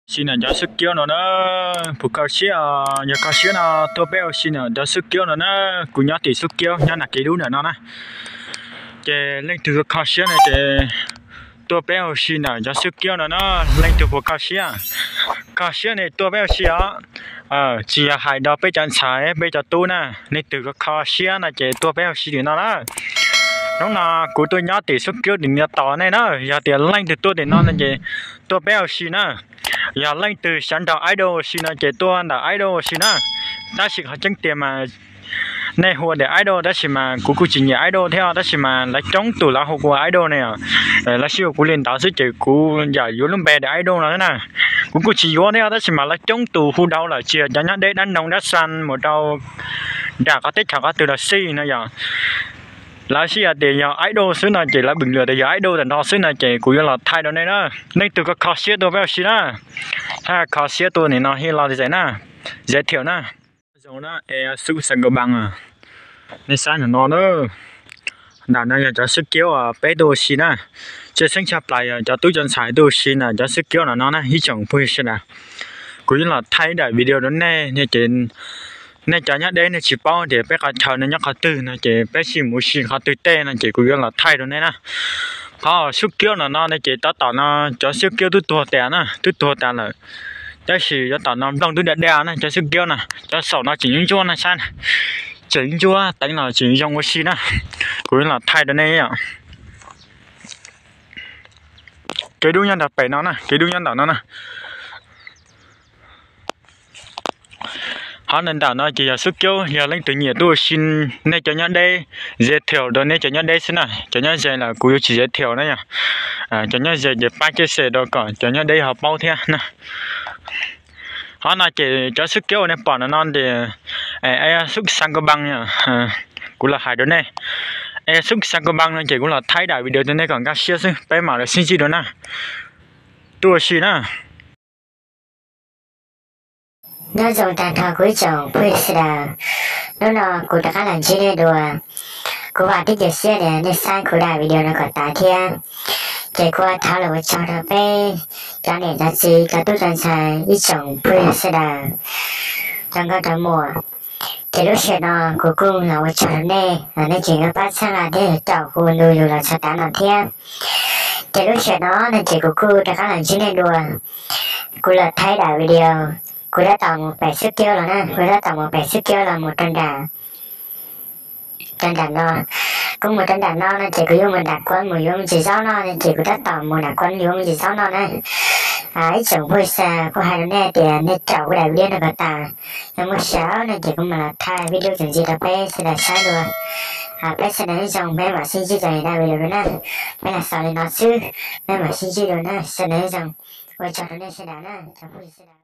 Si ntawm cov xub kiab no na, puas kho siab? Yog kho siab no tuaj peb ua si ntawm cov xub kiab no na. Kuv nyob tim xub kiab nyob nram kev dub ntawm no na. Ces leej twg kho siab no ces tuaj peb ua si ntawm cov xub kiab no na. Leej twg puas kho siab? Kho siab ne tuaj peb ua si os. Tsis yog hais rau peb cov ntxhais peb cov tub na, leej twg kho siab no ces tuaj peb ua si tim no na. Hnub no kuv tuaj nyob tim xub kiab tim no tos nej na. Yog tias leej twg tuaj tim no no ces tuaj peb ua si na. Yog leej twg xav nrog idol ua si no ces tuaj ntawm idol ua si na. Tab sis qhov tseeb tiag mas nej hu tias idol tab sis mas kuv kuj tsis nyiam idol thiab, tab sis mas lawv coob tus lawv hu kuv idol ne. Lawv sib hu kuv li ntawd xwb ces kuv yam yuav lub npe tias idol no na. Kuv kuj tsis yuav thiab tab sis mas lawv coob tus hu dhau lawm, tsis yog cov nyob deb dab noog dab xan mus rau nram qhov teb chaws qhov twg los xij no yog lawv sib hais tias yog idol xwb no ces lawv pheej hais tias yog idol tam nrho xwb no ces kuv yuav los thaij rau nej na. Leej twg kho kho siab tuaj peb ua si na. Thaj kho siab tuaj nim no hi los txais na, zeb thiaum na. Zoo na, es xub xeeb kab npab, nej saib ntawm no na. Ntawm no yog cov xub kiab uas peb tuaj ua si na. Tshwj xeeb tshaj plaws yog cov tub cov ntxhais tuaj ua si ntawm cov xub kiab no no na ib tsoom phooj ywg sawv daws. Kuv yuav los thaij ib daim video rau nej, nej cov nyob deb nej tsis paub tias peb qhov chaw no nyob qhov twg no ces peb sib mus ua si qhov twg tej no ces kuv yuav los thaij rau nej na. Qhov xub kiab no no ces tab tom no cov xub kiab twb tuag tas na, twb tuag tas lawm. Tab sis yav tom no nplooj twb daj daj na, cov xub kiab no, cov saum no tseem ntsuab na, saib, tseem ntsuab teev los tseem zoo ua si na. Kuv yuav los thaij rau nej. Kev dub nyob ntawm pem no na, kev dub nyob ntawm no na. Qhov ntawm no ces yog xub kiab, yog leej twg nyiam tuaj ua si, nej cov nyob deb, zeb thiaum rau nej cov nyob deb xwb na, cov nyob ze lawm kuv yuav tsis zeb thiaum na yog. Cov nyob ze ces pab ceg se rau kom cov nyob deb ho paub thiab na. Qhov no ces cov xub kiab uas nej pom no no ces xub xeeb kab npab, kuv los hais rau nej, xub xeeb kab npab no ces kuv los thaij daim video rau nej kom nkag siab xwb, peb mam li sib ntsib dua na. Tuaj ua si na. Nyob zoo tag nrho kuv ib tsoom phooj ywg sawv daws, hnub no kuv rov qab los ntsib nej dua. Kuv vam thiab cia siab tias nej saib kuv daim video no kom tas thiab. Ces kuv thov los ua tsaug rau peb cov niam cov txiv, cov tub cov ntxhais, ib tsoom phooj ywg sawv daws, cov nkauj cov muam. Ces lub sij hawm no kuv kuj los ua tsaug rau nej, nej tseem yuav pab txhawb nqa thiab caum kuv ua ntu zus los txog tav no thiab. Ces lub sij hawm no no ces kuv kuj rov qab los ntsib nej dua. Kuv los thaij daim video, kuv tab tom mus pem xub kiab los na, kuv tab tom mus pem xub kiab los mus rau nram, rau nram no. Kuv mus rau nram no no ces kuv yuav mus nram kuab mus yuav me ntsis zaub noj no ces kuv tab tom mus nram kuab yuav me ntsis zaub noj na. Ib tsoom phooj ywg sawv daws, kuv hais rau nej tias nej caum kuv daim video no kom tas, yog muaj sij hawm no ces kuv mam los thaij video txuas ntxiv rau peb sawv daws saib dua. Peb sawv daws nyob zoo, peb mam sib ntsib rau daim video dua na. Peb los xaus li no xwb, peb mam sib ntsib dua na, sawv daws nyob zoo. Ua tsaug rau nej sawv daws na, cov phooj ywg sawv daws.